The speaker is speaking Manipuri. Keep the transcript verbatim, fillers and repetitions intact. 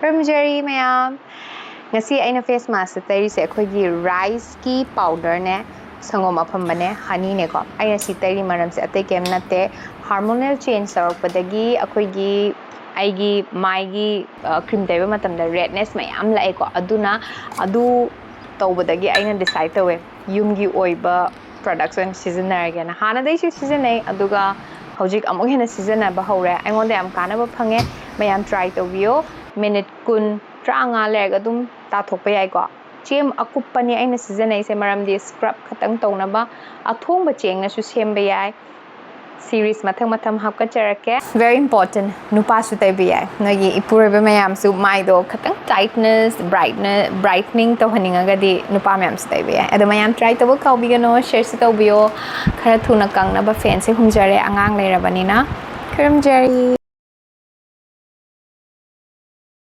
ꯈꯨꯔꯨꯝꯖꯔꯤ ꯃꯌꯥꯝ꯫ ꯉꯁꯤ ꯑꯩꯅ ꯐꯦꯁ ꯃꯥꯁꯛ ꯇꯩꯔꯤꯁꯦ ꯑꯩꯈꯣꯏꯒꯤ ꯔꯥꯏꯁꯀꯤ ꯄꯥꯎꯗꯔꯅꯦ, ꯁꯪꯒꯣꯝ ꯑꯐꯝꯕꯅꯦ, ꯍꯅꯤꯅꯦꯀꯣ꯫ ꯑꯩꯅ ꯁꯤ ꯇꯩꯔꯤ ꯃꯔꯝꯁꯦ ꯑꯇꯩ ꯀꯩꯝ ꯅꯠꯇꯦ, ꯍꯥꯔꯃꯣꯅꯦꯜ ꯆꯦꯟꯖ ꯇꯧꯔꯛꯄꯗꯒꯤ ꯑꯩꯈꯣꯏꯒꯤ, ꯑꯩꯒꯤ ꯃꯥꯏꯒꯤ ꯀ꯭ꯔꯤꯝ ꯇꯩꯕ ꯃꯇꯝꯗ ꯔꯦꯗꯅꯦꯁ ꯃꯌꯥꯝ ꯂꯥꯛꯑꯦꯀꯣ꯫ ꯑꯗꯨꯅ ꯑꯗꯨ ꯇꯧꯕꯗꯒꯤ ꯑꯩꯅ ꯗꯤꯁꯥꯏꯠ ꯇꯧꯋꯦ, ꯌꯨꯝꯒꯤ ꯑꯣꯏꯕ ꯄ꯭ꯔꯗꯛꯁ ꯑꯣꯏꯅ ꯁꯤꯖꯤꯟꯅꯔꯒꯦꯅ꯫ ꯍꯥꯟꯅꯗꯩꯁꯨ ꯁꯤꯖꯤꯟꯅꯩ, ꯑꯗꯨꯒ ꯍꯧꯖꯤꯛ ꯑꯃꯨꯛ ꯍꯦꯟꯅ ꯁꯤꯖꯤꯟꯅꯕ ꯍꯧꯔꯦ꯫ ꯑꯩꯉꯣꯟꯗ ꯌꯥꯝ ꯀꯥꯟꯅꯕ ꯐꯪꯉꯦ꯫ ꯃꯌꯥꯝ ꯇ꯭ꯔꯥꯏ ꯇꯧꯕꯤꯌꯣ꯫ ꯃꯤꯅꯤꯠ ꯀꯨꯟ, ꯇꯔꯥꯃꯉꯥ ꯂꯩꯔꯒ ꯑꯗꯨꯝ ꯇꯥꯊꯣꯛꯄ ꯌꯥꯏꯀꯣ꯫ ꯆꯦꯡ ꯑꯀꯨꯞꯄꯅꯤ ꯑꯩꯅ ꯁꯤꯖꯤꯟꯅꯩꯁꯦ, ꯃꯔꯝꯗꯤ ꯁ꯭ꯀ꯭ꯔꯕ ꯈꯛꯇꯪ ꯇꯧꯅꯕ꯫ ꯑꯊꯣꯡꯕ ꯆꯦꯡꯅꯁꯨ ꯁꯦꯝꯕ ꯌꯥꯏ꯫ ꯁꯤꯔꯤꯁ ꯃꯊꯪ ꯃꯊꯪ ꯍꯥꯞꯀꯠꯆꯔꯛꯀꯦ꯫ Very important, ꯅꯨꯄꯥꯁꯨ ꯇꯩꯕ ꯌꯥꯏ꯫ ꯅꯣꯏꯒꯤ ꯏꯄꯨꯔꯣꯏꯕ ꯃꯌꯥꯝꯁꯨ ꯃꯥꯏꯗꯣ ꯈꯤꯇꯪ ꯇꯥꯏꯠꯅꯦꯁ, ꯕ꯭ꯔꯥꯏꯠꯅ, ꯕ꯭ꯔꯥꯏꯠꯅꯤꯡ ꯇꯧꯍꯟꯅꯤꯡꯉꯒꯗꯤ ꯅꯨꯄꯥ ꯃꯌꯥꯝꯁꯨ ꯇꯩꯕ ꯌꯥꯏ꯫ ꯑꯗꯣ ꯃꯌꯥꯝ ꯇ꯭ꯔꯥꯏ ꯇꯧꯕ ꯀꯥꯎꯕꯤꯒꯅꯣ, ꯁꯤꯌꯔꯁꯨ ꯇꯧꯕꯤꯌꯣ꯫ ꯈꯔ ꯊꯨꯅ ꯀꯪꯅꯕ ꯐꯦꯟꯁꯦ ꯍꯨꯝꯖꯔꯦ, ꯑꯉꯥꯡ ꯂꯩꯔꯕꯅꯤꯅ꯫ ꯈꯨꯔꯨꯝꯖꯔꯤ꯫